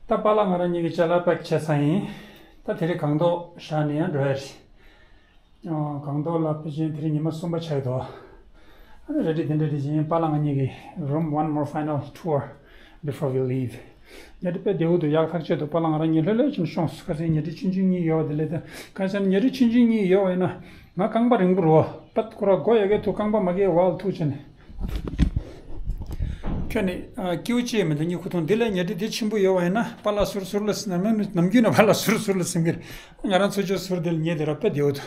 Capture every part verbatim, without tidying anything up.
ད་པཱ་ལགས་ང་རང་གཉིས་ཀྱི་ཅ་ལག་པེག་བྱས་ཚར་ཡིན། ད་དེ་རིང་སྒང་ཏོག་བཞག་ནས་ཡང་འགྲོ་ཡ་རེད། ཨ། སྒང་ཏོག་ལ་ཕལ་ཆེར་དེ་རིང་ཉི་མ་གསུམ་པ་ཆགས་ཡོད་དོ། ཨ་ནི་རེ་ཌི་དེ་འདྲ་རེད་ཅིང་པཱ་ལགས་ང་གཉིས་ཀྱི་room, one more final tour before we leave. ཉལ་ཁྲི་དཔེ་བདེ་པོ་འདུག་ཡག་ཐག་ཆོད་འདུག་པཱ་ལགས་ང་རང་གཉིས་ལྷོད་ལྷོད་ཅིག་ཤོང་སོང་། ཁ་སང་ཉལ་ཁྲི་ཆུང་ཆུང་གཉིས་ཡོད་པ་དེ་ལས་ད་ཁ་སང་ཉལ་ཁྲི་ཆུང་ཆུང་གཉིས་ཡོད་པ་ཡིན་ན་ང་རྐང་པ་རིང་པོ་རེད་པ། ཁོ་རང་མགོ་ཡ་གི་ཐུག་རྐང་པ་མ་གི་ཝལ་ཐུག་བྱས་ནས། ཁྱོད་ནི་ཨ་སྐྱིད་པོ་ཅིག་མི་འདུག་གཉིད་ཁུག་ཐུབ། འདི་ལས་ཉལ་ཁྲི་འདི་ཆེན་པོ་ཡོད་པ་ཡིན་ན་པཱ་ལགས་ཟུར་ཟུར་ལ་ཟིན་ན། ནམ་རྒྱུན་ན་པཱ་ལགས་ཟུར་ཟུར་ལ་ཟིན་གི་རེད། ང་རང་ཚོ་ཆོས་ཟུར་འདི་ལ་ཉལ་དེ་ར་དཔེ་བདེ་པོ་འདུག་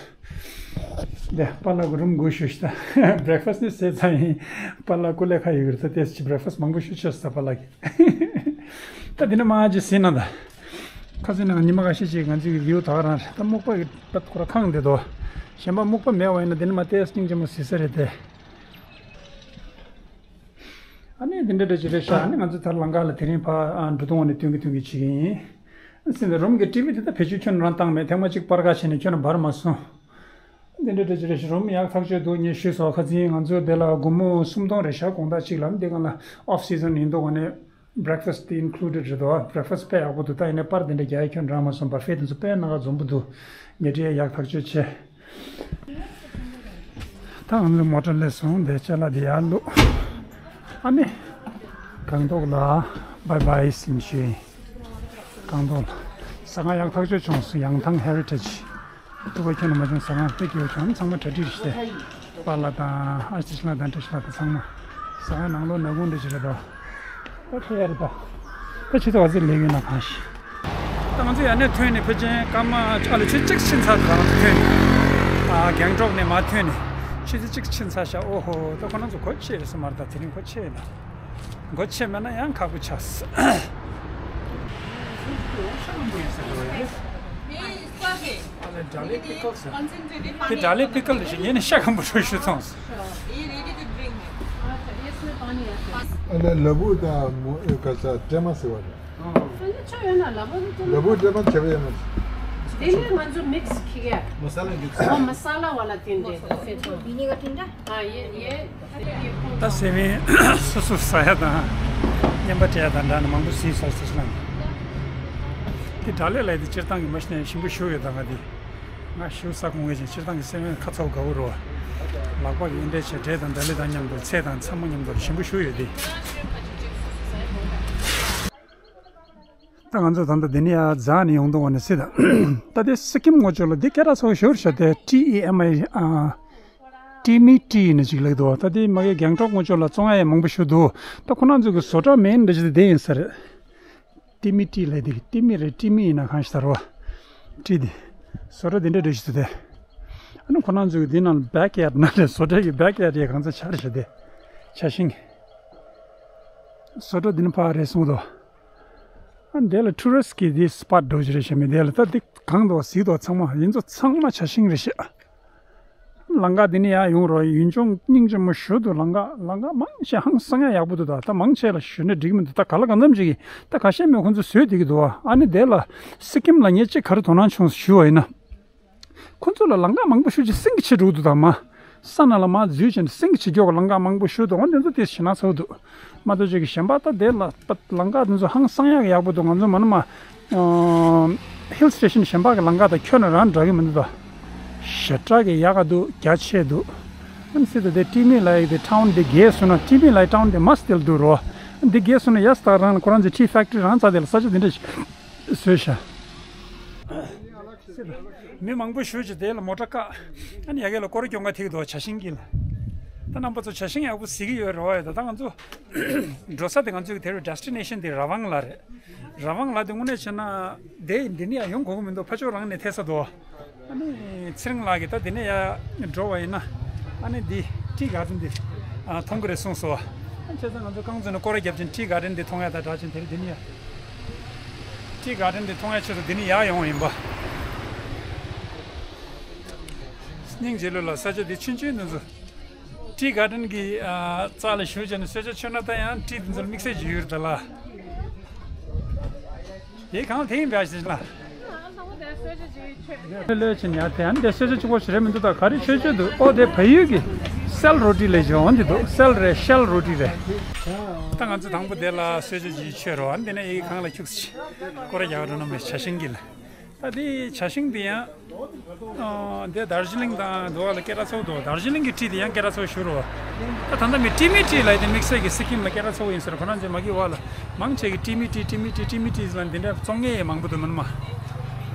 དེ་པཱ་ལགས་ཀྱི་རུམ་སྒུག་ཞུ་ཤི་ད། བྷི་རེག་ཕ་སི་ནི་ཟས་ཚར་ཡིན། པཱ་ལགས་སྐུ་ལས་ཁག་ཡོད་གི་རེད། ད་ཏེས་ཅི་བྷི་རེག་ཕ་སི་མང་པོ་ཞུ་ཆོག་ས་པཱ་ལགས་ཀྱིས། ད་འདི་ནས་མར་ཅིག་ཟིན་ན་ད། ཁ་སང་ནས་ཉི་མ་ཁ་ཤས་ཅིག་ང་ཚོའི་བིའུ་ད་ག་རང་རེད། ད་སྨུག་པ་གི་ད་ཁོ་ར་ཁེངས་བསྡད་དོ། གཞན་པ་སྨུག་པ་མེད་པ་ཡིན་ན་འདི་ནས་མར་ཏེས་སྙིང་རྗེ་མོ་ཟིན་ས་རེད་དེ། ཨ་ནི་འདི་འདྲ་འདྲ་ཅིག་རེད་ཤག་ཨ་ནི་ང་ཚོ་ད་ལམ་ཁ་ལ་དེ་རིང་ཕར་ཨ་འགྲོ་དུས་ནས་སྟོན་གི་སྟོན་གི་བྱེད་ཀྱི་ཡིན། ཟིན་པའི་རུམ་གྱི་ཊི་ཝི་དེ་ད་བེད་སྤྱོད་ཁྱོན་རང་བཏང་མེད། ཐེངས་མ་གཅིག་པར་ཁ་བྱས་ནས་ཁྱོན་ནས་འབར་མ་སོང་། འདི་འདྲ་འདྲ་ཅིག་རེད་ཤག་རུམ་ཡག་ཐག་ཆོད་འདུག་ངས་ཞུས་སོང་། ཁ་སང་ང་ཚོ་འདི་ལ་སྒོར་མོ་སུམ་སྟོང་རེད་ཤག་དགོང་དག་གཅིག་ལ། འདི་སྒང་ལ་ཨོཕ་སི་ཛན་ཡིན་དུས་ནས་བྷི་རེག་ཕ་སི་དེ་ཨིན་ཀླུ་ཌེཌ་རེད་དོ། བྷི་རེག་ཕ་སི་དཔེ་ཡག་པོ་འདུག་ད་ཡིན་ནའི་པར་འདི་འདྲ་རྒྱག་ཡ་ཁྱོན་རང་མ་སོང་། བྷ་ཕེ་དེ་ཚོ་དཔེ་སྣ་ཁ་འཛོམས་པོ་འདུག་ཉལ་ཁྲི་ཡ་ཡག་ཐག་ཆོད་བྱས། ད་ང་ཚོ་མོ་ཊ་སླེབས་སོང་། དེ་ཅ་ལག་དེ་ཡར་བླུགས། ཨ་ནི་སྒང་ཏོག་ལ་བྷའི་བྷའི་ཟེར་ཞུ་ཡིན། སྒང་ཏོག་ལ་ཟ་ཁང་ཡག་ཐག་ཆོད་བྱུང་སོང་། ཡང་ཐང་ཧེ་རི་ཊེཇ། ཐུག་པ་ཁྱོན་ནས་མ་བྱུང་། ཟ་ཁང་དཔེ་སྐྱིད་པོ་བྱུང་། ཚང་མ་གྲ་སྒྲིག་རེད་དེ། པཱ་ལགས་དང་ཨ་ཅེ་ལགས་དང་བཀྲ་ཤིས་ལགས་དང་ཚང་མ། ཟ་ཁང་ནང་ལོགས་ནག་ཁུང་འདྲ་ཅིག་རེད་དོ། ད་ཁྲེ་ཡ་རེད་ད། ད་ཆུ་ཚོད་ག་ཚོད་སླེབས་ཡོད་ན་གང་ཤེས། ད་ང་ཚོ་ཡར་ནས་ཐོན་ནས་ཕལ་ཆེར་སྐར་མ་ཨ་ལ་ཆུ་ཚོད་གཅིག་ཕྱིན་ཚར་འདུག་ང་ཚོ་ཐོན་ནས། ཨ་སྒང་ཏོག་ནས་མར་ཐོན་ནས་ཆུ་ཚོད་གཅིག་ཕྱིན་ཚར་ཤག་ཨོ་ཧོ། ད་ཁོ་རང་ཚོ་སྒོ་ཕྱེ་ཡོད་ས་མ་རེད། ད་དེ་རིང་སྒོ་ཕྱེ་ཡོད་ན། སྒོ་ཕྱེ་མེད་ན་ཡང་ཁག་པོ་ཆགས། དེ་ཌ་ལི་པི་ཀལ་རེད་ཤག་ཡིན་ནའི་ཤ་སྐམ་པོ་རེད་ཞུས་སོང་། ཨ་ལ་ལ་བུ་དང་མོ་ཨེ་ག་ས་ཏྲེ་མ་ཟེར་བ་རེད། ལ་བུ་ཏྲེ་མ་བྱེད་པ་ཡིན་ན། དེ་ནས་ང་ཚོ་མིག་སི་ཁྱི་ག་མ་ས་ལ་འགྱུར་ཚུལ། ཨོ་མ་ས་ལ་བ་ལ་དེ་འདྲས། ད་སེ་བན་སོ་སོ་ཟ་ཡ་དང་། རྔན་པ་སྤྲད་ཡ་དང་འདྲ་ནས་མང་པོ་ཟིན་སོང་ཟེར་སོང་། དེ་ཌ་ལི་ལ་དེ་སྤྱིར་བཏང་གི་མ་གཞི་ནས་ཞིམ་པོ་ཞེ་དྲག་ཡོད་ད། ང་དེ་ང་ཞེ་དྲག་ཟ་དགོས་ངེས་ཅན། སྤྱིར་བཏང་གི་སེ་བན་ཁ་ཚ་པོ་དགའ་པོ་རེད། ལག་པ་གི་འདི་འདྲས་བྱས་འབྲས་དང་ཌ་ལི་དང་མཉམ་དུ་ཚལ་དང་ཚ་མོ་མཉམ་དུ་ཞིམ་པོ་ཞེ་དྲག་ཡོད་དེ། ད་ང་ཚོ་ད་ལྟ་འདི་ནས་ཡར་འཛེགས་ནས་ཡོང་དུས་ནས་སྲིད་ད། ད་དེ་སི་ཀིམ་ངོས་ཕྱོགས་ལ་འདི་སྐད་གྲགས་ཚ་པོ་ཞེ་པོ་ཅིག་རེད་དེ། ཊི་ཨི་ཨེམ་ཨའི། ཨ་ཊི་མི་ཊི་ཡིན་ན་ཅིག་ལབ་འདུག་ད་དེ་མ་གི་སྒང་ཏོག་ངོས་ཕྱོགས་ལ་བཙོང་ཡ་ཡང་མང་པོ་ཞིག་འདུག་ད་ཁོ་རང་ཚོ་གི་བཟོ་གྲྭ་མེན་འདྲ་ཅིག་དེ་ཡིན་ས་རེད། ཊི་མི་ཊི་ལབ་དེ་ཊི་མི་རེད། ཊི་མི་ཡིན་ན་གང་ཞིག་ཟེར་བ། ཊི་དེ། བཟོ་གྲྭ་དེ་འདྲ་འདྲ་ཞིག་འདུག་དེ། ཨ་ནི་ཁོ་རང་ཚོ་གི་དེ་ནང་བྷེག་ཡར་ཌི་ནང་ལ་བཟོ་གྲྭ་གི་བྷེག་ཡར་ཌི་ཡ་གང་ཚ་ཆར་ཞིག་དེ། ཇ་ཤིང་། བཟོ་གྲྭ་འདི་ནས་ཕར་རེད་གསུངས་འདུག་ཨ་འདི་ལ་ཊུ་རི་སི་ཊི་གི་འདི་སི་པོཊ་འདྲ་ཅིག་རེད་ཤག་མི་འདི་ལ་ད་འདི་གང་འདུག་གཟིགས་འདུག་ཚང་མ་ཡིན་ཚོ་ཚང་མ་ཇ་ཤིང་རེད་ཤག་ལམ་ཁ་འདི་ནས་ཡར་ཡོང་རོགས། ཡུལ་ལྗོངས་སྙིང་རྗེ་མོ་ཞེ་དྲག་འདུག་ལམ་ཁ་ལམ་ཁ་མང་ཆེ་ཧང་སང་ཡ་ཡག་པོ་འདུག་ད་ད་མང་ཆེ་ལ་ཞུས་ན་འགྲིག་མི་འདུག་ད་ག་ལ་གང་འཚམ་ཅིག་གིས་ད་ཁ་ཤས་མོ་ཁོ་ཚོ་བཟོས་བསྡད་ཀྱི་འདུག་ཨ་ནི་དེ་ལ་སི་ཀིམ་ལ་ངས་གཅིག་ག་རེ་དོ་སྣང་བྱུང་ཞུ་བ་ཡིན་ན། ཁོ་ཚོ་ལ་ལམ་ཁ་མང་པོ་ཞེ་དྲག་སེང་གེ་ཆེ་དྲགས་འདུག་ད་མར་ས་ནང་ལ་མར་འཛུལ་བྱས་ནས་སེང་གེ་ཆེ་མགྱོགས་ལམ་ཁ་མང་པོ་ཞེ་དྲག་འོ་འདི་ཚོ་དེ་ཞེ་དྲག་ཚ་པོ་འདུག་མ་གཏོགས་ཅིག་གི་གཞན་པ་ད་དེ་ལ་ལམ་ཁ་འདི་ཚོ་ཧང་སང་ཡག་ཡག་པོ་འདུག་ང་ཚོ་མ་ནི་མར་ཧིལ་སི་ཊེ་ཤན་གཞན་པ་གི་ལམ་ཁ་དང་ཁྱོན་ནས་རང་འདྲ་གི་མི་འདུག་ད་ཞེ་དྲག་གི་ཡག་ག་འདུག་རྒྱ་ཆེ་འདུག་ཨ་ནི་སྲིད་དུ་དེ་ཊི་མི་ལའི་དེ་ཊའུན་དེ་རྒས་སོང་ན། ཊི་མི་ལའི་ཊའུན་དེ་མ་སྟེལ་འདུག་རོ། འདི་རྒས་སོང་ན་ཡ་སྟག་རང་ལ་ཁོ་རང་ཚོའི་ཊི་ཕེག་ཊི་རི་རང་རྩ་དེ་ལ་ས་ཆ་དེ་འདྲ་ཞིག་བཟོས་ཤག་མི་མང་པོ་ཞེ་དྲག་དེ་ལ་མོ་ཊ་བཀག་ཨ་ནི་ཡ་གི་ལ་སྐོར་སྐྱོང་ག་ཐེག་འདུག་ཇ་ཤིང་གི་ལ། ད་རྣམ་པ་ཚོ་ཇ་ཤིང་ཡག་པོ་གཟིགས་ཀྱི་ཡོད་རེད་བ། ད་ད་ང་ཚོ་འགྲོ་ས་དེ་ང་ཚོའི་དེ་རུ་ཌེ་སི་ཊི་ནེ་ཤན་དེ་ར་ཝང་ལ་རེད། ར་ཝང་ལ་དེ་དངོས་གནས་བྱས་ན་དེ་འདི་ནས་ཡང་ཡོང་དགོས་ཀྱི་མི་འདུག་ཕར་ཕྱོགས་རང་ནས་ཐད་ས་འདུག་ཨ་ནི་ཚེ་རིང་ལགས་ཀྱིས་ད་འདི་ནས་ཡར་འགྲོ་བ་ཡིན་ན་ཨ་ནི་འདི་ཊི་གར་ཌེན་འདི་ཨ་མཐོང་གི་རེད་གསུངས་སོང་། ཨ་ནི་བྱས་ཙང་ང་ཚོ་རྐང་བཙུགས་ནས་སྐོར་ར་བརྒྱབ་ཅིང་ཊི་གར་ཌེན་འདི་མཐོང་ཡ་ད་དྲག་ཅིང་དེ་རིང་འདི་ནས་ཡར་ཊི་གར་ཌེན་འདི་མཐོང་ཡ་ཆེད་དུ་འདི་ནས་ཡར་ཡོང་བ་ཡིན་པ། སྙིང་རྗེ་ལོས་ལ་ས་ཆ་འདི་ཆུང་ཆུང་འདི་ཚོ། ཊི་གར་ཌེན་གྱི་ཨ་རྩ་ལ་བཞུགས་བྱས་ནས་གསོལ་ཇ་མཆོད་ན་ད་ཡང་ཊི་འདི་ཚོ་ལ་དམིགས་བསལ་གྱི་ཡོད་རེད་ད་ལ། དེ་གང་དེ་ཡིན་པ་ཞིག་ལ། ལོས་ལོས་ཕྱིན་ཡ་དེ་ཨ་ནི་དེ་གསོལ་ཇ་གཅིག་པོ་ཞིག་རེད་མི་འདུག་ད་ག་རེ་མཆོད་མཆོད་འདུག་ཨོ་དེ་བལ་ཡུལ་གྱི་སེལ་རོ་ཊི་ལབ་ཀྱི་འོ་འདི་འདུག་སེལ་རེད། ཤེལ་རོ་ཊི་རེད། ང་ཚོ་དང་པོ་དེ་ལ་གསོལ་ཇ་ཅིག་མཆོད་རོགས། ཨ་ནི་དེ་ནས་ཡི་གེ་གང་ལ་འཁྱུག་ཅིག་སྐོར་ར་རྒྱག་རོགས་གནང་མེད། ཇ་ཤིང་གི་ལ། ད་དེ་ཇ་ཤིང་དེ་ཡང་། ཨ། དེ་དར་ཇི་ལིང་དང་དུ་བ་ལ་སྐད་གྲགས་ཚ་པོ་འདུག་དར་ཇི་ལིང་གི་ཏྲི་དེ་ཡང་སྐད་གྲགས་ཚ་པོ་ཞུ་རོགས། ད་ད་ལྟ་མི་ཏྲི་མི་ཏྲི་ལ་དེ་དམིགས་བསལ་གྱི་སི་ཀིམ་ལ་སྐད་གྲགས་ཚ་པོ་ཡིན་ཟེར། ཁོ་རང་ཚོའི་མ་གི་བ་ལ་མང་ཆེ་གི་ཏྲི་མི་ཏྲི་ཏྲི་མི་ཏྲི་ཏྲི་མི་ཏྲི་ལ་འདི་འདྲ་བཙོང་མཁན་མང་པོ་འདུག་མིན་མ།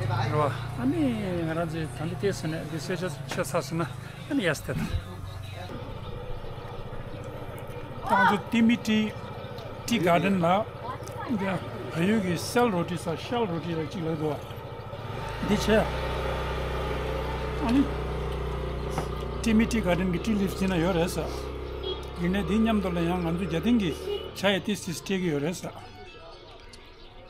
རེད་བ། ཨ་ནི་ང་རང་ཚོའི་ད་ལྟ་དེ་སོང་ནས་འདི་གསོལ་ཇ་མཆོད་ཚར་སོང་ན། ཨ་ནི་ཡ་སྟེ་ད། ང་ཚོ་ཏི་མི་ཏི་ཏི་གར་ཌེན་ལ། འདི་བལ་ཡུལ་གྱི་སེལ་རོ་ཏི་ས་ཤལ་རོ་ཏི་ལ་གཅིག་ལ་འདུག་འདི་བྱས། ཨ་ནི་ཏི་མི་ཏི་གར་ཌེན་གྱི་ཏི་ལིབ་འདི་ན་ཡོད་རེད་ས། ཡིན་ནའི་འདི་མཉམ་དུ་ལ་ཡང་ང་ཚོ་རྒྱ་ལྡན་གྱི་ཇ་ཡི་ཏིས་ཏིས་སྤྲད་ཀྱི་ཡོད་རེད་ས།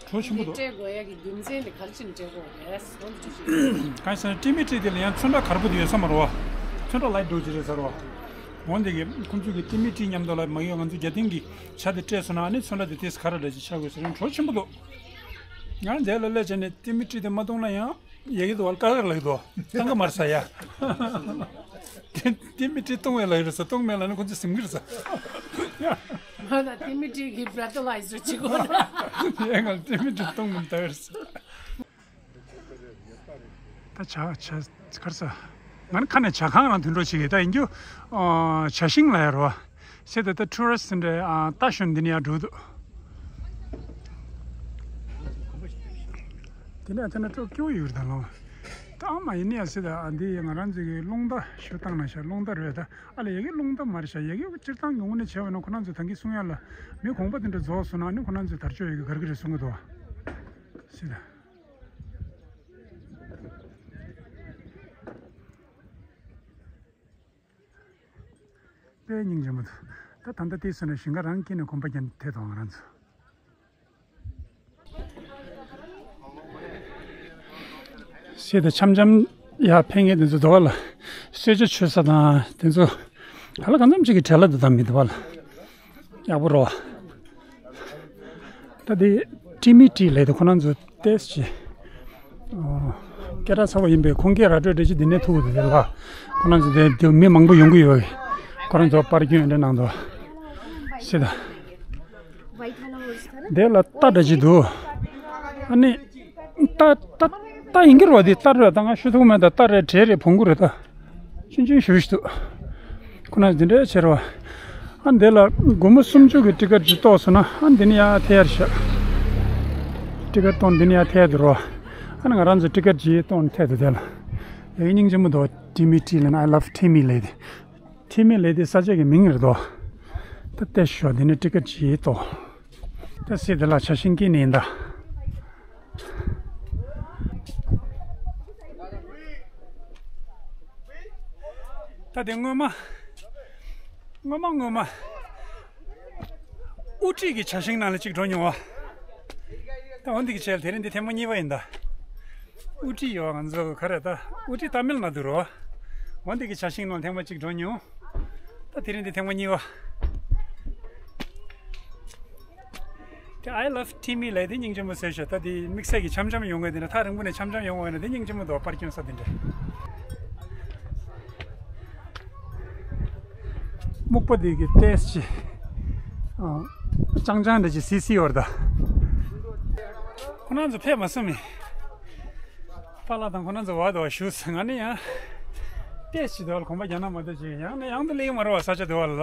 གྲོ་ཆེན་པོ་འདུག་སྤྲད་དགོས་ཡ་གི་རྒྱུ་མཚན་དེ་ག་རེ་བྱས་ནས་སྤྲད་དགོས་རེད། གང་ཟེར་ན་ཏི་མི་ཏི་དེ་ལ་ཡང་ཚོན་ཁྲ་དཀར་པོ་དེ་ཡོད་ས་མ་རེད་བ། ཚོན་ཁྲ་ལའི་ཊི་འདྲ་ཅིག་རེད་ས་རེད་བ། འོན་ཏེ་གི་ཁོང་ཚོས་གི་ཏི་མི་ཏི་མཉམ་དུ་ལ་མ་གི་ང་ཚོ་རྒྱ་ལྡན་གྱི་ཇ་དེ་སྤྲད་སོང་ན་ཨ་ནི་ཚོན་ཁྲ་དེ་ཏིས་ཁ་ར་འདྲ་ཅིག་ཆགས་དགོས་ཟེར་ན་གྲོ་ཆེན་པོ་འདུག་ང་འདི་ལ་སླེབས་བྱས་ནས་ཏི་མི་ཏི་དེ་མ་བཏུང་ན་ཡང་། ཡ་གི་དུ་བ་ལ་ཀ་ཀར་ལ་གི་དུ་བ་ཏང་ཀ་མར་ས་ཡ། ཏི་མི་ཏི་བཏུང་བའི་ལ་གི་རེད་ས། བཏུང་མེད་ལ་ནི་ཁོ་ཚོ་སིམ་གི་རེད་ས། ང་ལ་ཏི་མི་ཏི་གི་བྲ་ཏོ་ལ་ཡི་ཟོ་ཅི་གོ་ན། ཡ་ང་ལ་ཏི་མི་ཏི་བཏུང་མི་ད་རེད་ས། ད་ཇ་ཇ་གར་ས། ང་ནི་ཁ་ནས་ཇ་ཁང་རང་དུད་འགྲོ་བྱེད་ཀྱི་ད་ཡིན་རྒྱུ། ཨ། ཇ་ཤིང་ལ་ཡ་རོ། ཤེས་ད་ད་ཊུ་རི་སི་ཊི་འདྲ། ཨ། ལྟ་ཞོན་འདི་ནས་ཡར་འགྲོ་འདུག་དེ་ནས་ཐོན་ན་སྤྲོ་སྐྱོ་ཡོད་རེད་ད་ལོ། ད་མ་ཡིན་ནས་ཡ་སྲིད་ད། ཨ། འདི་ང་རང་ཚོའི་གི་རླུང་རྟ་ཞུ་བཏང་ན་ཤ་རླུང་རྟ་རེད་ད། ཨ་ལ་ཡ་གི་རླུང་རྟ་མ་རེད་ཤ། ཡ་གི་སྤྱིར་བཏང་གི་དངོས་གནས་བྱས་པ་ན་ཁོ་རང་ཚོ་ད་གིན་གསུང་ཡ་ལ་མི་གོང་པ་དེ་འདྲ་རྫོགས་སོང་ན་ཨ་ནི་ཁོ་རང་ཚོས་དར་ལྕོག་ཡ་གི་གར་གི་རེད་གསུང་གི་འདུག་སྲིད་ད། དཔེ་སྙིང་རྗེ་མོ་འདུག་ད་ད་ལྟ་དེ་སོང་ན་ཞིང་ཁ་རང་དཀྱིལ་ནས་གོམ་པ་རྒྱབ་ཐད་དང་ང་རང་ཚོ། ཤེས་ད་འཆམ་འཆམ་ཡར་ཕེབས་མཁན་དེ་ཚོ་འདུག་བ་ལ། གསོལ་ཇ་མཆོད་ས་དང་དེ་ཚོ་ག་ལ་གང་འཚམ་ཅིག་གི་གྲལ་ལ་འདུག་ད་མི་འདུག་བ་ལ། ཡག་པོ་རོ། ད་དེ་ཏི་མི་ཏི་ལབ་དེ་ཁོ་རང་ཚོ་ཏེས་ཅི། ཨོ། སྐད་གྲགས་ཚ་པོ་ཡིན་པས་ཁོང་སྐད་ར་སྤྲོད་འདྲ་ཅིག་འདི་ནས་ཐུག་འདུག་དེ་ལ། ཁོ་རང་ཚོ་དེ་དེ་མི་མང་པོ་ཡོང་གི་ཡོད། ཁོ་རང་ཚོ་པར་སྐྱོན་འདྲ་གནང་འདུག་ཤེས་ད། དེ་ལ་རྟ་འདྲ་ཅིག་འདུག་ཨ་ནི། རྟ་རྟ་རྟ་ཡིན་གྱི་རེད་བ། དེ་རྟ་རེད། ད་ང་ཤོད་ཐུབ་མེད། ད་རྟ་རེད་བྲེ་རེད་བོང་གུ་རེད་ད། ཆུང་ཆུང་ཞུ་ཞུ་འདུག་ཁོ་ན་འདི་འདྲའི་ཆེ་རེད་བ། ཨ་འདི་ལ་སྒོར་མོ་སུམ་ཅུ་གི་ཊི་ཀེཊ་ཅིག་གཏོང་སོང་ན་ཨ་འདི་ནས་ཡར་ཐད་ཡར་བཞག་ཊི་ཀེཊ་གཏོང་འདི་ནས་ཡར་ཐད་ཡར་འདུག་རེད་བ། ཨ་ནི་ང་རང་ཚོ་ཊི་ཀེཊ་ཅིག་གཏོང་ཐད་འདུག་དེ་ལ། ཡ་གི་སྙིང་རྗེ་མོ་འདུག་ཏི་མི་ཏི་ལབ་ན། I love Timi ལབ་དེ། ཏི་མི་ལབ་དེ་ས་ཆ་གི་མིང་རེད་དོ། ད་ལྟ་ཞོག་འདི་ནས་ཊི་ཀེཊ་ཅིག་གཏོང་། ད་སྲིད་དེ་ལ་ཆ་ཤིང་སྐྱེས་ནས་ཡིན་ད། ད་དེ་སྔོན་མ། སྔོན་མ་སྔོན་མ། ཨུ་ཊི་གི་ཇ་ཤིང་ནང་ལ་གཅིག་འགྲོ་མྱོང་བ། ད་འོ་འདི་གི་ཆེད་དེ་རིང་འདི་ཐེངས་མ་གཉིས་པ་ཡིན་ད། ཨུ་ཊི་ཡོད་ང་ཚོ་ག་རེ་ད། ཨུ་ཊི་ཏ་མིལ་ནཱ་དུ་རོ། འོ་འདི་གི་ཇ་ཤིང་ནང་ཐེངས་མ་གཅིག་འགྲོ་མྱོང་། ད་དེ་རིང་འདི་ཐེངས་མ་གཉིས་པ། དེ་I love Timi ལབ་དེ་སྙིང་རྗེ་མོ་ཟེར་ཤག་ད་དེ་དམིགས་བསལ་གྱི་འཆམ་འཆམ་ཡོང་བའི་དེ་འདྲ། ཐག་རིང་པོ་ནས་འཆམ་འཆམ་ཡོང་བའི་ན་དེ་སྙིང་རྗེ་མོ་འདུག་པར་སྐྱོན་ས་དེ་འདྲ། སྨུག་པ་དེ་གི་ཏེས་ཅི། ཨ། ཅང་ཅང་འདྲ་ཅི་སི་སི་ཡོད་རེད་ད། ཁོ་རང་ཚོ་ཕེབས་མ་སོང་མི། པཱ་ལགས་དང་ཁོ་རང་ཚོ་བར་དུ་བཞུགས་སོང་། ང་ནི་ཡང་། ཏེས་ཅི་དེ་བ་ལ་གོམ་པ་རྒྱག་ན་མ་གཏོགས་ཅི་ཡང་ནས་ཡང་དུ་སླེབས་ཀྱི་མ་རེད་བ། ས་ཆ་དེ་བ་ལ།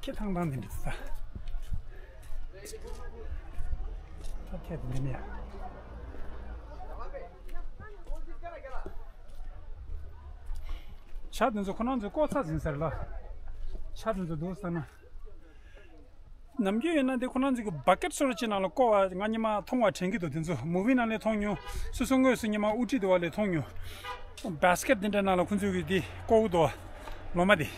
ཁྱེད་ཐང་ཐང་འདི་འདྲ་ས། ད་ཁྱེད་འདི་ནས་ཡ། ཇ་དེ་ཚོ་ཁོ་རང་ཚོས་བཀོག་ཚར་ཟིན་ཟེར་ལ། ཇ་དེ་ཚོ་འདུག་ས་ན། ནམ་རྒྱུན་ཡིན་ན་འདི་ཁོ་རང་ཚོ་གི་བ་ཀེཊ་བཟོ་འདྲ་ཅིག་ནང་ལ་བཀོག་པ་ང་སྔོན་མ་མཐོང་བ་དྲན་གྱི་འདུག་དེ་ཚོ་མུ་བི་ནང་ལས་མཐོང་མྱོང་། སོ་སོ་དངོས་སུ་སྔོན་མ་ཨུ་ཊི་དེ་བ་ལས་མཐོང་མྱོང་། བྷ་སི་ཀེཊ་འདི་འདྲ་ནང་ལ་ཁོ་ཚོས་གི་འདི་བཀོག་གི་འདུག་ལོ་མ་འདི།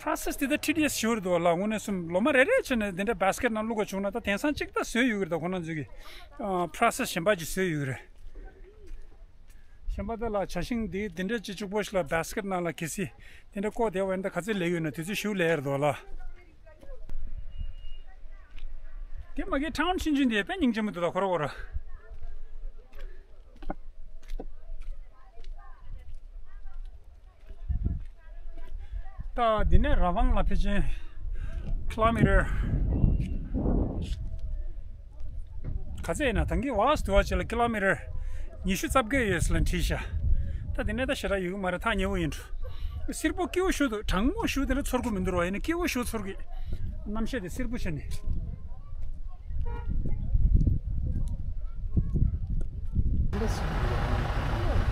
པོ་རོ་སེ་སི་འདི་ད་ཊི་ཌི་ཡེ་སི་ཞེ་པོ་རེད་འདུག་ལ། དངོས་གནས་སུ་ལོ་མ་རེ་རེ་བྱས་ནས་འདི་འདྲ་བྷ་སི་ཀེཊ་ནང་བླུགས་དགོས་བྱུང་ན་ད་དེང་སང་གཅིག་ད་བཟོས་ཡོད་ཀྱི་རེད། ད་ཁོ་རང་ཚོས་གི་ཨ། པོ་རོ་སེ་སི་གཞན་པ་ཅིག་བཟོས་ཡོད་ཀྱི་རེད། གཞན་པ་དག་ལ་ཇ་ཤིང་འདི་འདི་འདྲ་ཅིག་གཅིག་པོ་ཞིག་ལ་བྷ་སི་ཀེཊ་ནང་ལ་གལ་སྲིད་དེ་འདྲ་བཀོག་བསྡད་པ་ཡིན་ན་ག་ཚོད་ལས་ཡོད་ན་དུས་ཚོད་ཞེ་པོ་ལས་ཡོད་རེད་འདུག་ལ། དེ་མ་གི་ཊའུན་ཆུང་ཆུང་དེ་དཔེ་སྙིང་རྗེ་མོ་འདུག་ད་ཁོ་ར་ཁོ་ར། ད་འདི་ནས་ར་ཝང་ལ་ཕལ་ཆེར་ཀི་ལོ་མི་ཊར་ག་ཚད་ཡིན་ན། ད་གིན་ཝ་སི་དུ་བ་ཅིག་ལ་ཀི་ལོ་མི་ཊར་ཉི་ཤུ་རྩ་བརྒྱད་ཡོད་ཟེར་ལ་བྲིས་ཤག་ད་འདི་ནས་ད་ཞེ་དྲག་ཡོད་ཀྱི་མ་རེད། ཐག་ཉེ་བོ་ཡིན་འགྲོ། སེར་པོ་སྐྱིད་པོ་ཞེ་དྲག་གྲང་མོ་ཞེ་དྲག་དེ་འདྲ་ཚོར་གྱི་མི་འདུག་ར། ཡིན་ན་སྐྱིད་པོ་ཞེ་དྲག་ཚོར་གྱི། གནམ་གཤིས་དེ་སེར་པོ་བྱས་ནས།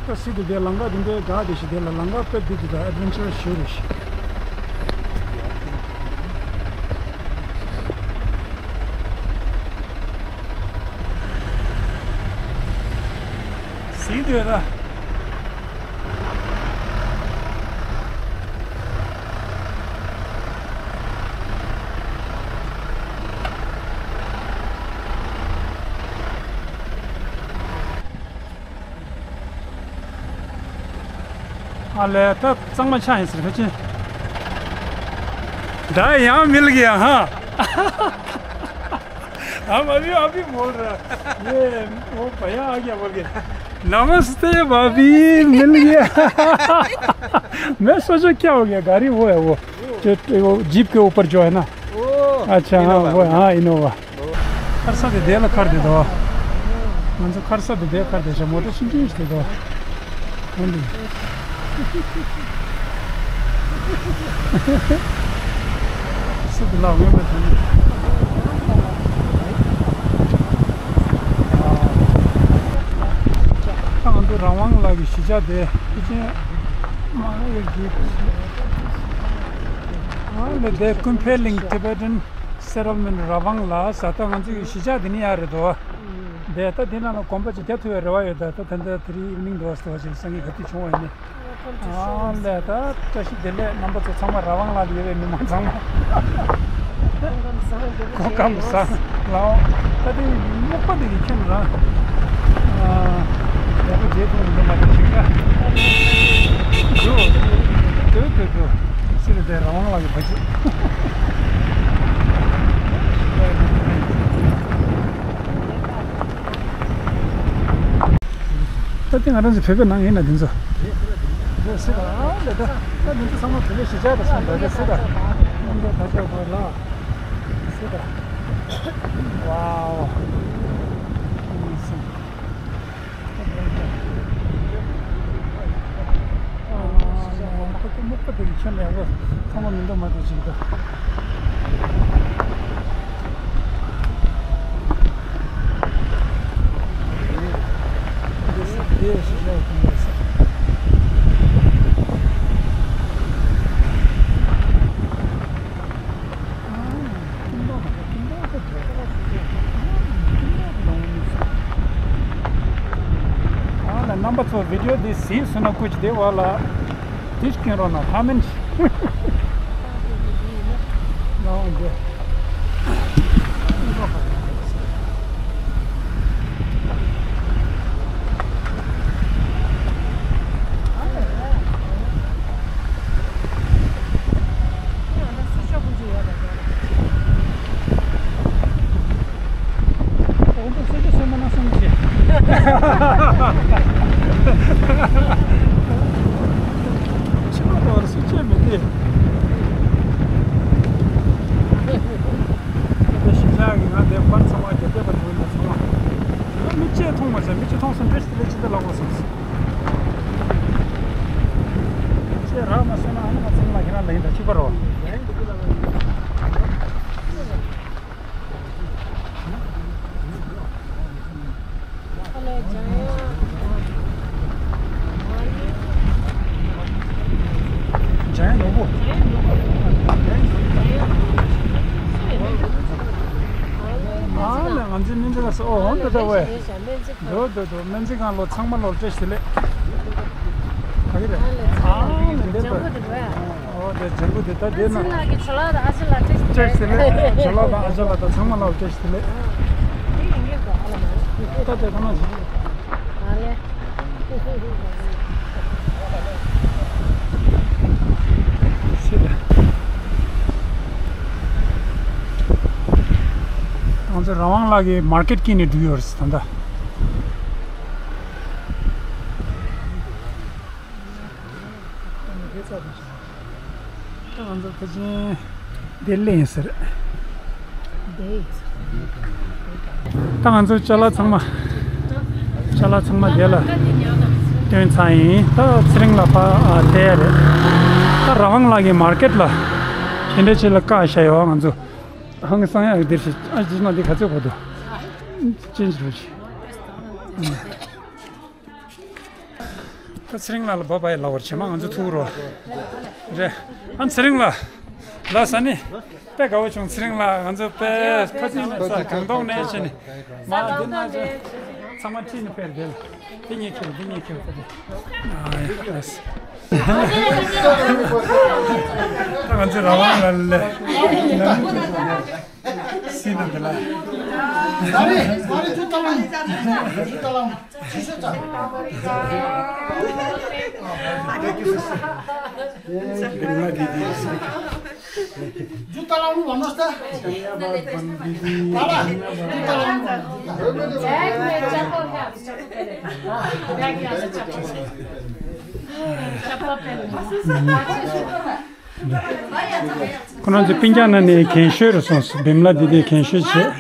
ད་སི་དེ་དེ་ལམ་ཁ་དེ་འདྲའི་དགའ་བདེ་ཞིག་དེ་ལ་ལམ་ཁ་དཔེ་བདེ་འདུག་ད་ཨེ་ཌི་ཝེན་ཅར་ཞེ་པོ་རེད་ཤག་སི་དེ་ད། ཨ་ལས། ད་གཙང་མ་ཆགས་ཡིན་ཟེར་ཕལ་ཆེར། ད་ཡང་མི་ལ་གི་ཡང་ཧ། हाँ, अभी, अभी बोल रहा। ये, वो भैया आ गया बोल के। नमस्ते भाभी, मिल गया। मैं सोचा क्या हो गया, गाड़ी वो है वो, जो, वो जीप के ऊपर जो है ना। ओ, अच्छा, हाँ, इनोवा वो, का। हाँ, इनोवा। ཁར་ས་དེ་དེ་ལ་ཁར་དེ་དོ། ང་ཚོ་ཁར་ས་དེ་དེ་ཁར་དེ་ཤ་མོ་ཊ་ཤིན་ཅིན་ཞིག་དེ་དོ། ཧོན་དེ། སུ་དེ་ལ་ངོ་མ་དོན། ད་ང་ཚོ་རང་དབང་ལགས་ཀྱི་གཞིས་ཆགས་དེ་ཕལ་ཆེར་མ་ཡོད་ཀྱི། ཨ་ལེ་དེ་ཀུན་ཕན་གླིང་Tibetan Settlement ར་ཝང་ལ་ས། ད་ང་ཚོའི་གཞིས་ཆགས་འདི་ནས་ཡར་རེད་དོ། འདི་ད་འདི་ནང་ལ་དགོན་པ་ཅིག་རྒྱག་ཐུབ་པའི་རེ་བ་ཡོད། ད་ད་ད་ལྟ་དེ་རིང་ཨིབ་ནིང་འདུག་ཟེར་བ་ཞིག་སང་ཉིན་ག་དུས་བྱུང་བ་ཡིན་ནི། ཨ་ལས། ད་བཀྲ་ཤིས་བདེ་ལེགས། རྣམ་པ་ཚོ་ཚང་མ་ར་ཝང་ལ་ཡོད་པའི་མི་མང་ཚང་མ། སྐུ་ཁམས་བཟང་། ལའོ། ད་དེ་སྨུག་པ་དེ་གི་ཁྱོད་རང་། ཡག་པོ་བྱེད་ཐུབ་མི་འདུག་མ་གཏོགས་ཞིག་ན། འདུག་འདུག་འདུག་སི་རི་དེ་ར་ཝང་ལ་ཡོད་པ་ཅིག་ད་ལྟ་ང་རང་ཚོ་བོད་པའི་ནང་ཡིན་ན་འདི་ཚོ། རེད་སྲིད་པ། ཨ་ལས། ད་ད་འདི་ཚོ་ཚང་མ་བོད་པའི་གཞིས་ཆགས་དང་སོང་་ད་རེད་སྲིད་པ། མཉམ་འབྲེལ་དར་ལྕོག་དགོས་ལ། སྲིད་པ། ཝའོ། ཁོ་ཚོ་སྨུག་པ་དེ་གི་ཁྱོན་ནས་འོ་ཚང་མ་མི་འདུག་མ་གཏོགས་ཅིག་འདུག་ཨ་ལ། རྣམ་པ་ཚོ་བི་ཌིའོ་འདི་གཟིགས་སོང་ན་སྐུ་མཁྱེན་དེ་འོག་ལ་དེ་སྐྱོན་རོགས་གནང་། ཀོ་མེན་ཊི་གནང་རོགས་གནང་། ཕྱི་ལོགས་དུ་བར་སུ་ཆད་མི་དེ། ད་ཞིང་ཆགས་ཀྱི་ང་དེ་པར་ཚང་མ་རྒྱབ་བསྡད་པ་དེ་ཚང་མ། ང་མི་གཅིག་མཐོང་མ་སོང་། མི་གཅིག་མཐོང་སོང་། བཀྲ་ཤིས་བདེ་ལེགས་ཅི་ལྟར་ལགས་པ་སོང་། ཅེས་རག་མ་སོང་ན་ཨ་ནི་ང་ཚང་མ་ཁྱེད་རང་ལ་ཡིན་ད་གཅིག་པ་རོ། ཨ་ལས། ང་ཚོའི་སྨན་རྩིས་ཁང་སོ། འོ་འོ་འདི་ལྟ་བས། འགྲོ་འགྲོ་འགྲོ། སྨན་རྩིས་ཁང་ལོ་ཚང་མ་ལོ་བཀྲ་ཤིས་བདེ་ལེགས། ག་གི་རེད། ཨ་ལས་འདི་ལྟ། འོ་དེ་ལྗང་གུ་འདི་ད་འདི་ན། བཀྲ་ཤིས་བདེ་ལེགས། ཇོ་ལགས་དང་ཨ་ཅག་ལགས་དང་ཚང་མ་ལོ་བཀྲ་ཤིས་བདེ་ལེགས། ད་དེ་ཁོ་ན་ཞིག་ཨ་ལས། ང་ཚོ་རང་དབང་ལགས་ཀྱི་མར་ཀེཊ་དཀྱིལ་ནས་འགྲོ་ཡོད་རེད་ད་ལྟ། ད་ང་ཚོ་ཕལ་ཆེར་དེ་ལས་ཡིན་ཟེར། ད་ང་ཚོ་ཅ་ལག་ཚང་མ། ཅ་ལག་ཚང་མ་དེ་ལ་བཏོན་ཚར་ཡིན། ད་ཚེ་རིང་ལགས་ཕར་བསྡད་རེད། ད་རང་དབང་ལགས་ཀྱི་མར་ཀེཊ་ལ་དེ་འདྲ་ཅིག་ལ་བཀག་བཞག་ཡོད། ང་ཚོ་ཧང་སང་ཡག་འདིར་ཞིག་ཨ་ཅི་ན་འདི་ག་ཚོད་གོ་འདུག་ཅན་ཅི་རུ་ཅི། ད་ཚེ་རིང་ལགས་ལ་བ་བ་ཡི་ལབ་པར་བྱེད་མ། ང་ཚོ་ཐུག་རོགས་རེད། ཨ་ཚེ་རིང་ལགས། ལགས་ས་ནི། དཔེ་དགའ་བོ་བྱུང་ཚེ་རིང་ལགས། ང་ཚོ་དཔེ་ཁ་སང་ནས་ས་གང་ཐོག་ནས་བྱས་ནས་མ་འདི་ན་ཚང་མ་ཁྲིད་ནས་ཕེབས་བསྡད་ལ། འདི་ཉེ་ཁྱེར་འདི་ཉེ་ཁྱེར་ད་དེ། ཨ་ཡ་ལགས། ད་ང་ཚོ་རང་དབང་ལ་ལས། སྲིད་ན་འདི་ལ། ཨ་རེ་ཨ་རེ་ཅུ་ཏ་ལང་ཅུ་ཏ་ལང་། ཁོ་རང་ཚོ་སྤུན་ཀྱག་ནང་ནས་རྒན་ཤོས་རུ་སོང་སོང་། བིམ་ལ་དེ་དེ་རྒན་ཤོས་བྱས།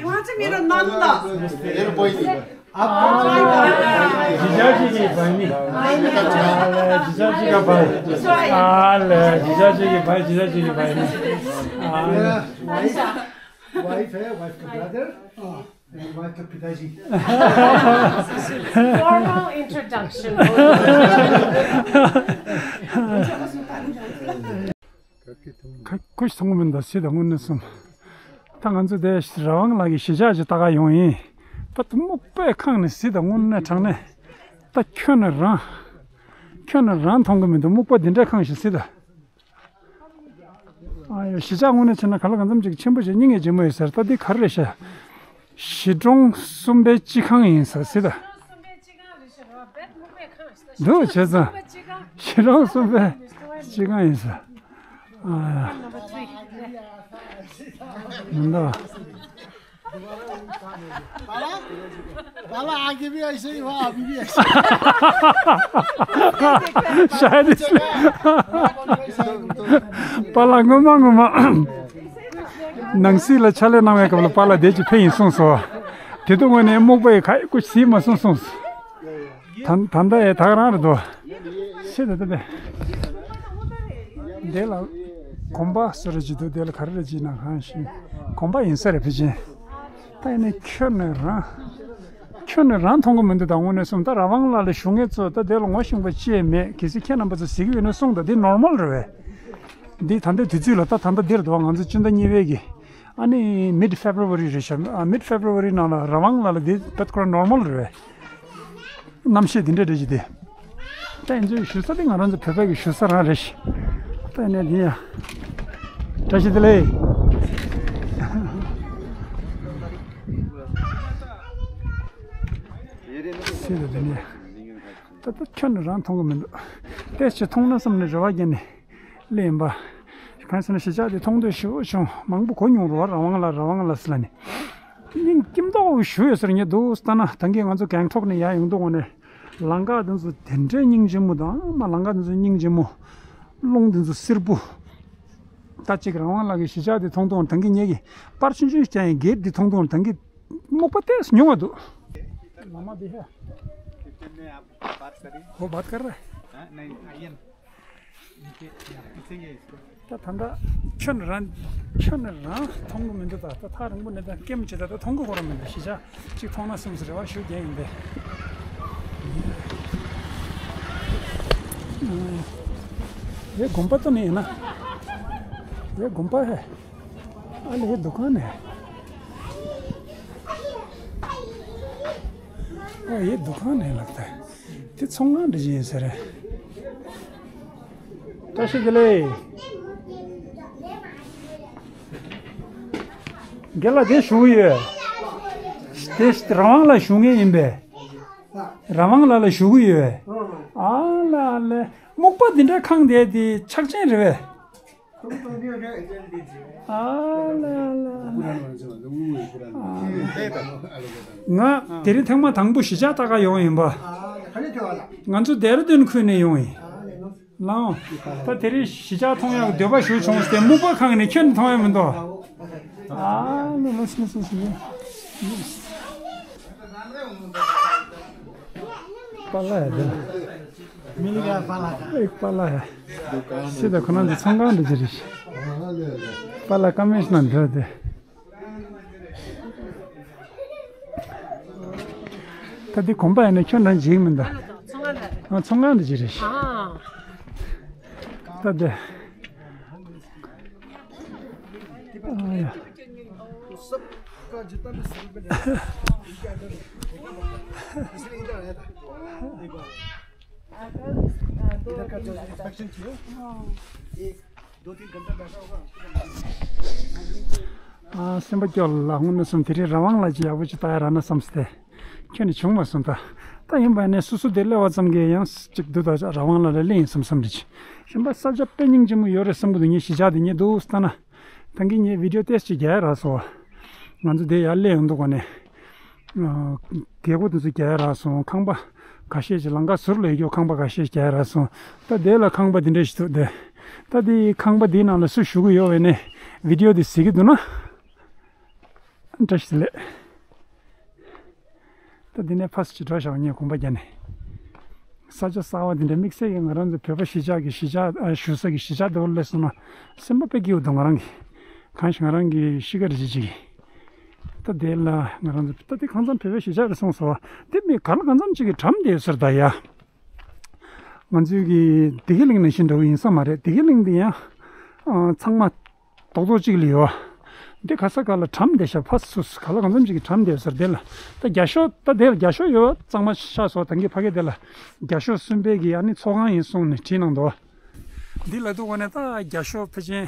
ཇི་ཆགས་ཅིག་གི་བ་ནི། ཨ་ལ་ཇི་ཆགས་ཅིག་གི་བ། ཨ་ལ་ཇི་ཆགས་ཅིག་གི་བ། ཇི་ཆགས་ཅིག་གི་བ་ནི། ཨ་ལ། Wife है, wife का ब्रदर, wife का पिताजी। Formal introduction. ཁ་ཁུ་སོང་མིན་ད་སྲིད་ད་དངོས་གནས་སོང་། ད་ང་ཚོ་དེ་རང་དབང་ལགས་ཀྱི་གཞིས་ཆགས་ཅིག་ལྟ་ག་ཡོང་ཡིན། ད་དུ་སྨུག་པའི་ཁང་ནས་སྲིད་ད་དངོས་གནས་དྲང་གནས། ད་ཁྱོད་ནི་རང་། ཁྱོད་ནི་རང་མཐོང་གི་མི་འདུག་སྨུག་པ་འདི་འདྲའི་ཁང་ཞིག་སྲིད་ད། ཨ་ཡོ་གཞིས་ཆགས་དངོས་གནས་བྱས་ན་ག་ལ་གང་འཚམ་ཅིག་ཆེན་པོ་ཞིག་སྙིང་ངེ་ལྗིད་མོ་ཡོད་ཟེར། ད་འདི་ག་རེ་རེད་ཤག་གཞིས་གྲོང་གསུམ་པའི་སྤྱི་ཁང་ཡིན་ས་སྲིད་ད། འདུག་བྱས་ཙང་། ཤི་རོང་གསུམ་པའི་སྤྱི་ཁང་ཡིན་ས། ཨ། མི་འདུག་ཤ་རི་སི། པཱ་ལགས་སྔོན་མ་སྔོན་མ། ནང་སྲིད་ལ་ཕྱག་ལས་གནང་བའི་སྐབས་ལ་པཱ་ལགས་དེ་ཅིག་ཕེབས་ཡིན་གསུངས་སོ། དེ་དུས་དངོས་གནས་སྨུག་པ་ཡི་ཁ་ཡི་ཀུ་ཤུ་ཟིན་མ་སོང་གསུངས། ད་ད་ལྟ་ཡ་ད་ག་རང་རེད་དོ། ཤེས་ད་ལྟ་པས། འདི་ལ་གོམ་པ་སུ་རེ་བྱེད་དུས་དེ་ལ་ག་རེ་རེ་བྱེད་ན་གང་ཤེས། གོམ་པ་ཡིན་ས་རེད་ཕལ་ཆེར། ད་ཡིན་ནའི་ཁྱོད་ནས་རང་། ཁྱོད་ནས་རང་མཐོང་གི་མི་འདུག་ད་དངོས་གནས་གསུངས། ད་རང་དབང་ལགས་ལ་ཞུ་མཁན་ཚོ་ད་དེ་ལ་ངོ་ཤེས་པ་ཅི་ཡང་མེད། གལ་སྲིད་ཁྱེད་རྣམ་པ་ཚོ་གཟིགས་ཡོད་ན་གསུངས། ད་འདི་ནོར་མལ་རེད་པས། འདི་ད་ལྟའི་དུས་ཚོད་ལ་ད་ད་ལྟ་འདིར་འདུག་ང་ཚོ་སྤྱི་ཟླ་གཉིས་པའི་གི། ཨ་ནི་མིཌ་ཕེབ་རུ་ཝ་རི་རེད་ཤག་ཨ་མིཌ་ཕེབ་རུ་ཝ་རི་ནང་ལ་རང་དབང་ལགས་ལ་འདི་བད་ཁོ་རང་ནོར་མལ་རེད་པས། རྣམ་ཤེས་འདི་འདྲ་རེད་ཅི་དེ། ད་ཡིན་ཚོད་བཞུགས་ས་དེ་ང་རང་ཚོ་བོད་པའི་གི་བཞུགས་ས་རང་རེད་ཤག་ད་ཡིན་ནའི་འདི་ཡ། བཀྲ་ཤིས་བདེ་ལེགས། སྲིད་དུ་འདི་ནས། ད་ལྟ་ཁྱོད་ནི་རང་མཐོང་གི་མི་འདུག་ཏེ་ཅི་མཐོང་ན་བསམ་ནས་རེ་བ་རྒྱབ་ནས་སླེབས་ཡིན་པ། གང་ཟེར་ན་གཞིས་ཆགས་དེ་མཐོང་འདོད་ཞེ་པོ་བྱུང་། མང་པོ་གོ་མྱོང་རེད་པ། རང་དབང་ལགས་རང་དབང་ལགས་ཟེར་ལབ་ནས། སྙིང་སྐྱིད་མདོག་ཞུ་ཡོད་ཟེར་ཉེ་འདུག་ལྟ་ན་ད་གིན་ང་ཚོ་གེང་ཐོག་ནས་ཡར་ཡོང་དུས་ངོ་ནས་ལམ་ཁ་དེ་ཚོ་དེ་འདྲའི་སྙིང་རྗེ་མོ་དང་མ་ལམ་ཁ་དེ་ཚོ་སྙིང་རྗེ་མོ། རླུང་དེ་ཚོ་བསིལ་པོ། ད་ཅིག་རང་དབང་ལགས་ཀྱི་གཞིས་ཆགས་དེ་མཐོང་དུས་ད་གིན་ངེད་ཀྱི་པར་ཆུང་ཆུང་ཞིག་རྒྱག་ཡིན། གེད་འདི་མཐོང་དུས་ད་གིན་སྨུག་པ་ཏོག་ཙམ་ཉུང་བ་འདུག་ལམ་དེ་ཧ། कितने में आप बात करें? वो बात कर रहे हैं? हाँ, नहीं, आइए ना। नीचे, यहाँ, पीछे ये इसको। ད་ད་ལྟ་ཁྱོད་རང་ཁྱོད་རང་མཐོང་གི་མི་འདུག་ད་ད་ཐག་རིང་པོ་ནས་ད་སྐེམ་བྱེད་ད་ད་མཐོང་གི་ཁོ་རང་མི་འདུག་གཞིས་ཆགས་གཅིག་མཐོང་ན་སེམས་སུ་རེ་བ་ཞུ་རྒྱུ་ཡིན་པས། ये गुम्बद तो नहीं है ना? ये गुम्बद है। अरे ये दुकान है। ओ, ये दुकान है लगता है। དེ་ཚོང་ཁང་འདྲ་ཅིག་ཡིན་ས་རེད། བཀྲ་ཤིས་བདེ་ལེགས། རྒན་ལགས་དེ་ཞུ་གི་ཡོད། དེ་རང་དབང་ལགས་ཞུ་མཁན་ཡིན་པས། རང་དབང་ལགས་ལ་ཞུ་གི་ཡོད། ལས་སྨུག་པ་འདི་འདྲ་ཁེངས་བསྡད་དེ་ཆག་ཆེན་རེད་པས། ཨ་ལ་ལ་ལ། ང་དེ་རིང་ཐེངས་མ་དང་པོ་གཞིས་ཆགས་ལྟ་ག་ཡོང་ཡིན་པ། ང་ཚོ་ལྡེ་ར་ལྡུན་ཁུལ་ནས་ཡོང་ཡིན། ལའོ། ད་དེ་རིང་གཞིས་ཆགས་མཐོང་ཡག་འདོད་པ་ཞུ་བྱུང་སྟེ་སྨུག་པ་ཁེངས་ནས་ཁྱོན་མཐོང་ཡག་མི་འདུག་ཨ་ལ་ལ་སི་སི་སི། པཱ་ལགས་ཡ་དེ། མི་ལི་ག་པཱ་ལགས། ཨེ་པཱ་ལགས་ཡ། ཤི་ད་ཁོ་རང་ཚོ་ཚོང་ཁང་འདྲ་ཅིག་རེད། པཱ་ལགས་ཀ་མེ་ཤི་ན་འདྲ་དེ། ད་འདི་གོམ་པ་ཡིན་ན་ཁྱོད་རང་འཇིགས་མི་འདུག་ཚོང་ཁང་འདྲ་ཅིག་རེད། ཨ། ཚོང་ཁང་འདྲ་ཅིག་རེད། ཨ། ད་འདི། ཨ་ཡ། ཨ། སེམས་པ་སྐྱོ་ལ་དངོས་གནས་སམ་དེ་རིང་རང་དབང་ལ་ཅིག་ཡག་པོ་ཅིག་ལྟ་ཡ་རག་ན་བསམ་སྟེ། ཁྱོན་ནས་བྱུང་མ་སོང་ད། ད་ཡིན་པ་ནས་སོ་སོ་དེ་སླེབས་པ་ཙམ་གྱིས་ཡང་ཅིག་འདུག་ད་རང་དབང་ལ་ལ་སླེབས་ཡིན་བསམ་བསམ་རེད་ཅིག་གཞན་པ་ས་ཆ་དཔེ་སྙིང་རྗེ་མོ་ཡོད་རེད་བསམ་གི་འདུག་ངས་གཞིས་ཆགས་དེ་ངས་འདུག་ལྟ་ན། ད་གིན་ངས་བི་ཌིའོ་ཏོག་ཙམ་ཅིག་རྒྱག་ཡ་རག་སོང་། ང་ཚོ་དེ་ཡར་སླེབས་ཡོང་དུས་གོ་ནས། རྒྱལ་སྒོ་དེ་ཚོ་རྒྱག་ཡ་རག་སོང་། ཁང་པ་ཁ་ཤས་ཅིག་ལམ་ཁ་ཟུར་ལ་ཡོད་རྒྱུ་ཁང་པ་ཁ་ཤས་རྒྱག་ཡ་རག་སོང་། ད་དེ་ལ་ཁང་པ་འདི་འདྲ་ཞིག་འདུག་སྟེ། ད་དེ་ཁང་པ་འདིའི་ནང་ལ་སུ་བཞུགས་ཀྱི་ཡོད་པས་ནས་བི་ཌིའོ་དེ་གཟིགས་ཀྱི་འདུག་ན། བཀྲ་ཤིས་བདེ་ལེགས། ད་འདི་ནས་ཕར་ཅིག་འགྲོ་བཞག་ངས་གོམ་པ་རྒྱག་ནས། ས་ཆ་གསར་པ་འདི་འདྲ་དམིགས་བསལ་གྱི་ང་རང་ཚོ་བོད་པ་གཞིས་ཆགས་ཀྱི་གཞིས་ཆགས་ཨ་བཞུགས་ས་ཀྱི་གཞིས་ཆགས་འདི་བོར་སླེབས་སོང་ན་སེམས་པ་དཔེ་སྐྱིད་པོ་འདུག་ང་རང་གི་གང་ཞིག་ང་རང་གི་གཤིས་ཀ་རེ་ཅིག་ཅིག་ད་དེ་ལ་ང་རང་ཚོ་ད་དེ་གང་འཚམ་བོད་པའི་གཞིས་ཆགས་རེད་གསུངས་སོང་། དེ་མི་ག་ལ་གང་འཚམ་ཅིག་གི་གྲམ་བསྡད་ཡོད་ས་རེད་ད་ཡ། ང་ཚོའི་གི་བདེ་སྐྱིད་གླིང་ནང་བཞིན་འདྲ་བོ་ཡིན་ས་མ་རེད། བདེ་སྐྱིད་གླིང་འདི་ཡང་ཨ་ཚང་མ་རྡོག་རྡོག་གཅིག་ལ་ཡོད། འདི་ག་ས་ག་ལ་གྲམ་བསྡད་ཤག་ཕ་སུ་སུ་ག་ལ་གང་འཚམ་ཅིག་གི་གྲམ་བསྡད་ས་རེད། དེ་ལ་ད་རྒྱ་ཤོག་ད་དེ་ལ་རྒྱ་ཤོག་ཡོད་གཙང་མ་ཤག་སོ་ད་གིན་ཕ་གི་དེ་ལ་རྒྱ་ཤོག་གསུམ་པའི་གི་ཨ་ནི་ཚོགས་ཁང་ཡིན་གསུངས་ནས་བྲིས་གནང་འདུག་འདི་ལ་འདུག་གོ་ནས་ད་རྒྱ་ཤོག་ཕལ་ཆེར་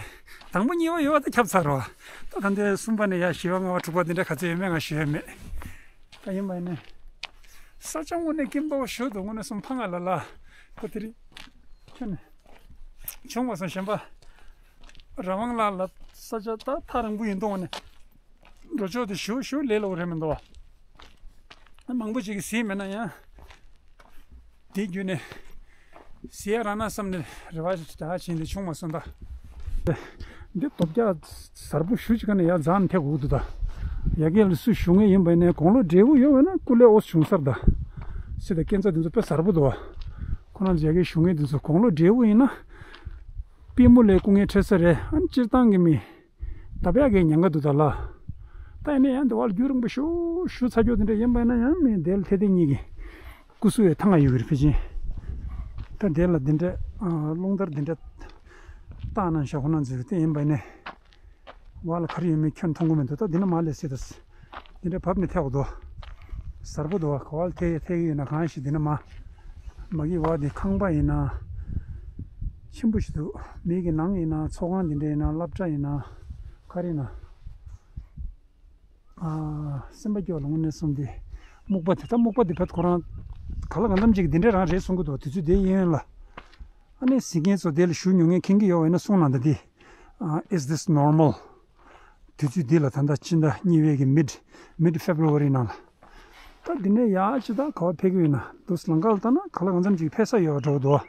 དང་པོ་གཉིས་པ་ཡོད་པ་ད་ཁྱབ་ཚར་རོ། ད་ད་འདི་གསུམ་པ་ནས་ཡ་བཞི་པ་ལྔ་པ་དྲུག་པ་འདི་འདྲ་ག་ཚོད་ཡོད་མེད་ང་ཞུ་ཡ་མེད། ད་ཡིན་པ་ཡིན་ནས། ས་ཆ་དངོས་གནས་སྐྱིད་མདོག་ཞུ་འདུག་དངོས་གནས་སོང་ཕ་ང་ལ་ལ། ཁོ་དེ་རིང་། ཁྱོད་ནས། བྱུང་བ་སོང་གཞན་པ། རང་དབང་ལ་ལ་ས་ཆ་ད་ཐག་རིང་པོ་ཡིན་དུས་ནས། འགྲོ་ཕྱོགས་དེ་ཞུ་ཞུ་ལས་སླ་པོ་རེད་མི་འདུག་བ། མང་པོ་ཅིག་གིས་གཟིགས་མེད་ན་ཡང་། དེ་བརྒྱུད་ནས། གཟིགས་ཡ་རག་ན་བསམ་ནས་རེ་བ་ཞིག་བྱས་ནས་བྱུང་མ་སོང་ད། འདི་དོ་རྒྱ་གཟར་པོ་ཞུ་ཅིག་ག་ནས་ཡར་འཛེགས་ནས་ཐེག་འོག་ཏུ་ད། ཡ་གི་ལ་སུ་ཞུ་ངེས་ཡིན་པ་ནས་དགུང་ལོ་བགྲེས་པོ་ཡོད་པ་ན་སྐུ་ལས་འོས་བྱུང་སར་ད། སི་ད་སྐས་འཛེག་འདི་ཚོ་དཔེ་གཟར་པོ་འདུག་བ། ཁོ་རང་ཚོ་ཡ་གི་ཞུ་ངེས་འདི་ཚོ་དགུང་ལོ་བགྲེས་པོ་ཡིན་ན། པུས་མོ་ལས་སྐུ་ངལ་འཕྲད་ས་རེད་ཨ་ནི་སྤྱིར་བཏང་གི་མི། ད་བས་ཀྱི་ཉེན་ཁ་འདུག་ད་ལ། ད་ཡིན་ན་ཡང་འདི་བར་རྒྱུན་རིང་པོ་ཞུ་ཞུ་ཚ་རྒྱུ་དེ་འདྲ་ཡིན་པ་ན་ཡང་མི་དེ་ལ་ཐེ་ཐེ་གཉིས་ཀྱི་སྐུ་གཟུགས་ཡོད་ཐང་ཡོད་རེད་ཕལ་ཆེར། ད་དེ་ལ་འདི་འདྲ་རླུང་ལྟར་འདི་འདྲ་བཏང་ན་ཞོག་ཁོ་ན་འཛུལ་དེ་ཡིན་པ་ནས་བ་ལ་ག་རེ་ཡོད་མེད་ཁྱོན་མཐོང་གི་མི་འདུག་ད་འདི་ན་མ་ལས་སྲིད་ད། འདི་འདྲ་བབས་ནས་ཐེག་འདུག་གཟར་པོ་འདུག་ག་བ་ལ་ཐེ་ཐེ་ཡོད་ན་གང་ཞིག་འདི་ན་མ་མ་གི་བ་འདི་ཁང་པ་ཡིན་ན་ཆེན་པོ་ཞིག་འདུག་མི་གི་ནང་ཡིན་ན་ཚོགས་ཁང་འདི་འདྲ་ཡིན་ན་སློབ་གྲྭ་ཡིན་ན་ག་རེ་ཡིན་ན། ཨ། སེམས་པ་སྐྱོ་ལ་དངོས་གནས་སོང་སྟེ། སྨུག་པ་དེ་ད་སྨུག་པ་དེ་བད་ཁོ་རང་ག་ལ་གང་འཚམ་ཅིག་འདི་འདྲ་རང་རེད་གསུང་གི་འདུག་དུས་ཚོད་དེ་ཡིན་ཡོད་ལ། ཨ་ནི་གཟིགས་མཁན་ཚོ་དེ་ལ་ཞུ་མྱོང་མཁན་མཁྱེན་གྱི་ཡོད་པ་ཡིན་ན་གསུང་གནང་ད་དེ། ཨ། Is this normal? དུས་ཚོད་འདི་ལ་ད་ལྟ་ཕྱི་ཟླ་གཉིས་པའི་གི་mid mid February ནང་ལ། ད་འདི་ནས་ཡར་ཅི་ད་ག་བ་ཕེབས་ཀྱི་ཡོད་ན་འདུག་ལམ་ཁ་ལ་ལྟ་ན་ག་ལ་གང་འཚམ་ཅིག་ཕེབས་ས་ཡོད་པ་འདྲ་བོ་འདུག་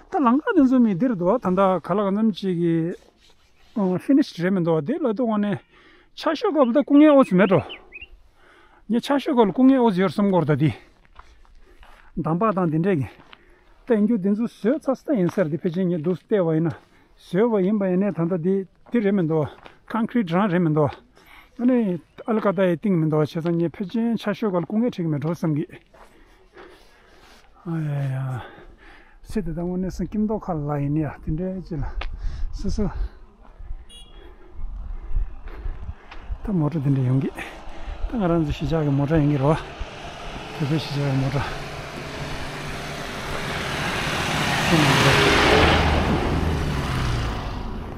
ད་ལམ་ཁ་དེ་ཚོ་མི་འདིར་འདུག་ད་ལྟ་ག་ལ་གང་འཚམ་ཅིག་གི་ཨ། ཕི་ནི་ཤི་རེད་མི་འདུག་དེ་ལ་དུ་ངོ་ནས་ཆ་ཤོས་སྐབས་ལ་ད་སྐུ་ངལ་འོ་ཚོད་མེད་འགྲོ། ངས་ཆ་ཤོས་སྐབས་ལ་སྐུ་ངལ་འོ་ཚོད་ཡོད་བསམ་གོ་ར་ད་དེ། འདམ་བག་དང་དེ་འདྲས་ཀྱི། ད་ཡིན་རྒྱུ་དེ་ཚོ་བཟོས་ཚར་ས་ད་ཡིན་ས་རེད་དེ་ཕལ་ཆེར་ངས་འདུག་བལྟས་པ་ཡིན་ན། བཟོས་པ་ཡིན་པ་ཡིན་ནའི་ད་ལྟ་དེ་དེ་རེད་མི་འདུག་ཀོན་ཀི་རི་ཊི་རང་རེད་མི་འདུག་ཨ་ནི་ཨལ་ཀ་ད་ཡི་སྟེང་མི་འདུག་བྱས་ཙང་ངས་ཕལ་ཆེར་ཆ་ཤོས་སྐབས་ལ་སྐུ་ངལ་འཕྲད་ཀྱི་མེད་འགྲོ་བསམ་གི། ཨ་ཡ་ཡ། སི་ཏི་ད་དངོས་གནས་སུ་སྐྱིད་མདོག་ཁ་ལ་ཡིན་ཡ་དེ་འདྲའི་ཅི་ལ། སོ་སོ། ད་མོ་ཊ་དེ་འདྲ་ཡོང་གི། ད་ང་རང་ཚོ་གཞིས་ཆགས་ཀྱི་མོ་ཊ་ཡོང་གི་རེད་བ། བོད་པའི་གཞིས་ཆགས་ཀྱི་མོ་ཊ།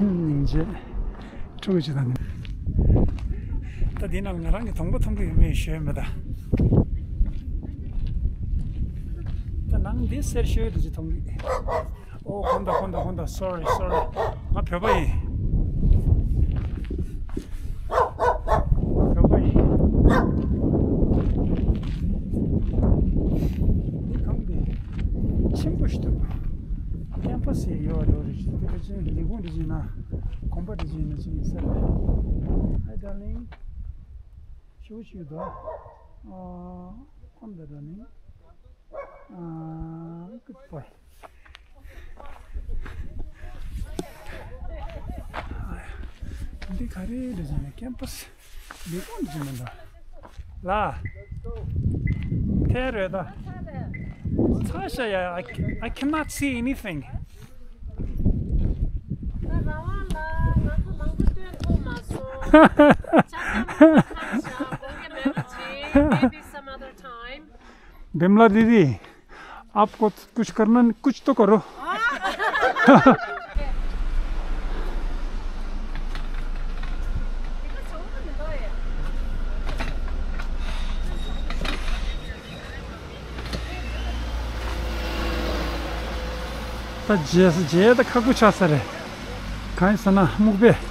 སྙིང་རྗེ། ཕྲུ་གུ་ཅིག་དང་ནི། ད་འདི་ནང་ང་རང་གི་གདོང་པ་མཐོང་གི་ཡོད་མེད་ཤེས་མེད་ད། ད་ན་ ཨང་འདི་གསེར་ཞོལ་དུ་ཅི་མཐོང་གི། ཨོ་ཁོམ་ད་ཁོམ་ད་ཁོམ་ད། སོ་རི་སོ་རི། ང་བོད་པ་ཡིན། ང་བོད་པ་ཡིན། འདི་གང་འདི། ཆེན་པོ་ཞིག་འདུག་ཀེམ་པ་སི་ཡོད་རེད། རེད་ཅིག་འདི་ག་ཅིག་ལས་ཁུངས་འདི་ཅིག་ན། དགོན་པ་འདི་ཅིག་ན་ཅིག་ཡིན་ས་རེད། Hi darling. ཞུ་ཞུ་དོ། ཨ། ཁོམ་ད་darling. ཨ། Good boy. འདི་ག་རེ་རེད་ཟེར་ན་ཀེམ་པ་སི་ལས་ཁུངས་འདི་ཅིག་མི་འདུག་ལ། ཐལ་རེད་ད། ཚ་ཤ་ཡ། I, I cannot see anything. ད་རང་དབང་ལ་ང་ཚོ་མང་པོ་སྟོན་ཐུབ་མ་སོང་། ཆ་ཚང་མ་ཁ་ཤ་དགོངས་འགལ་མེད་པ་བྱེད། Maybe some other time. Bimla didi, आपको कुछ करना नहीं, कुछ तो करो। ད་རྗེས་རྗེས་ད་ཁག་པོ་ཆགས་ས་རེད། གང་ཡིན་ཟེར་ན་སྨུག་པས་